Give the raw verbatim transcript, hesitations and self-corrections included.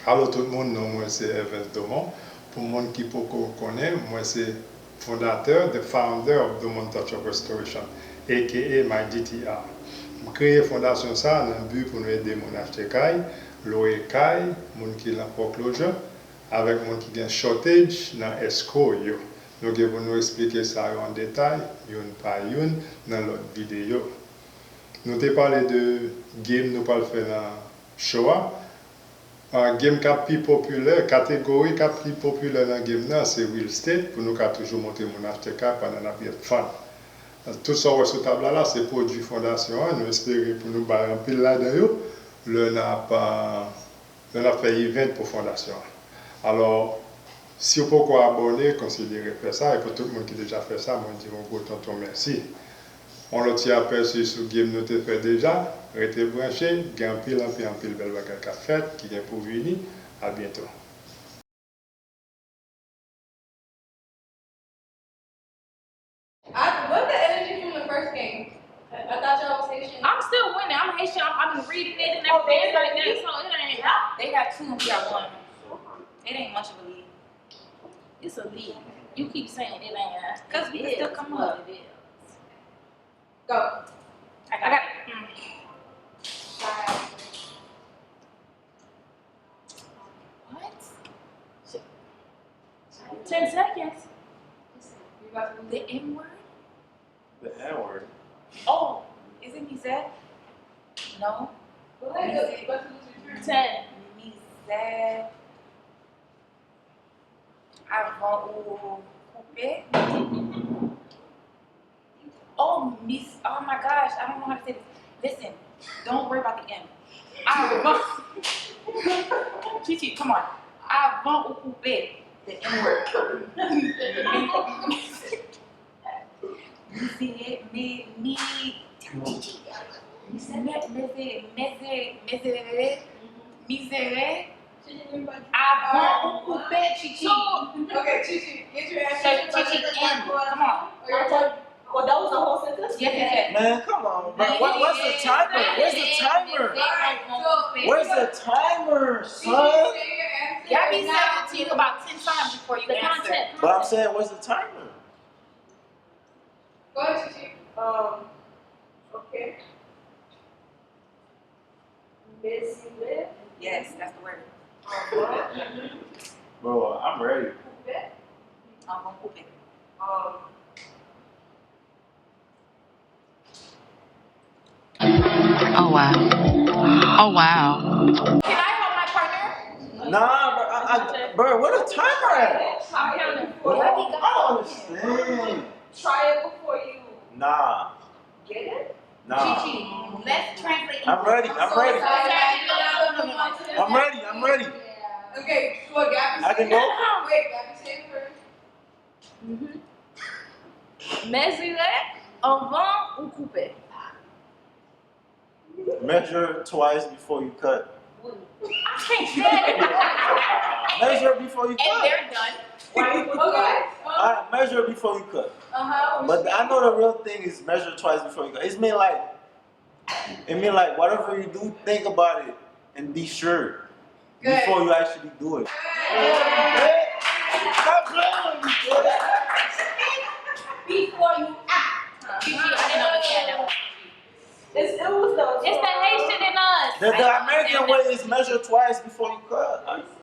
Alo tout moun, non mwen se Evans Domon. Pou moun ki poko konnen, mwen se fondatè, the founder of Domon Touch of Restoration, A K A my D T R. M kreye fondasyon sa a nan bi pou nou ede moun achte kay, lwe kay, moun ki nan foreclosure, avèk moun ki gen shortage nan escrow yo. Nou gen pou nou eksplike sa yo an detay, youn pa youn, nan lòt videyo. Nou te pale de game nou pral fè nan show a. Ah, game k ap pi popilè, kategori k ap pi popilè nan game nan, se real estate, pou nou ka toujou montre moun achte kay pandan n ap gen fun. Tout sa w wè sou tab la, la, se pwodui fondasyon an. Nou espere pou nou bay anpil ladan yo lè n ap, ah, lè n ap fè event pou fondasyon an. Alò, si w poko abòne, konsidere fè sa, e pou tout moun ki deja fè sa, mwen di yon gwo tonton mèsi. Yon lòt ti apèsi sou game nou te fè deja, rete branche, gen anpil, anpil, anpil bèl bagay k ap fèt, ki gen pou vini. A byento. I, what's the energy from the first game? I thought y'all was Haitian. I'm still winning. I'm Haitian. I've been reading it and everything like that. So it ain't. They got two and we got one. It ain't much of a lead. It's a lead. You keep saying it ain't. Because we can still come up. It is. Go. I got it. Mm. What? Ten seconds. You about to The N word? The N word. Oh, is it mizè? No. Go ahead, go. You about to lose your turn. Ten. Mizè. Avan ou koupe. Oh, mis, oh my gosh, I don't know how to say this. Listen, don't worry about the M. Avan. Chichi, come on. Avan ou koupe. The N word. Mizere, me, mi, mizere, mizere, mizere, mizere, avan ou koupe, Chichi. So, okay, Chichi, get your ass. So, Chichi, end. Come on. Well, that was the whole sentence? Yes, yes, yes. Man, come on, bro. What, what's the timer? Where's the timer? Alright, so Where's the timer, Chichi, son? Say your answer. Gabby said Now, it to you about ten times before you The answered. content. But I'm saying, where's the timer? Go ahead, Chichi. Um, okay. Mezire. Yes, that's the word. Avan. Bro, I'm ready. Koupe. Avan koupe. Um, Oh wow. Oh wow. Can I help my partner? Nah, bro, I, I, bro, where the timer at? I'm counting. Bro, I don't understand. Try it before you Nah, get it. nah. Chichi, let's translate. I'm ready, I'm ready. So, I'm ready, I'm ready. Okay, so Gabby I can go? Wait, Gabby, say it first. Mezire avan ou koupe. Measure twice before you cut. I can't say it. Measure before you And cut. They're done. Okay. Alright, measure before you cut. Uh-huh. But I know the real thing is measure twice before you cut. It's mean like, it mean like whatever you do, think about it and be sure Good. Before you actually do it. Good. Stop playing with me, bro. Before you act. Chichi, I didn't understand that one. It's, it was the It's the Haitian in us. The, the American way is measure twice before you cut.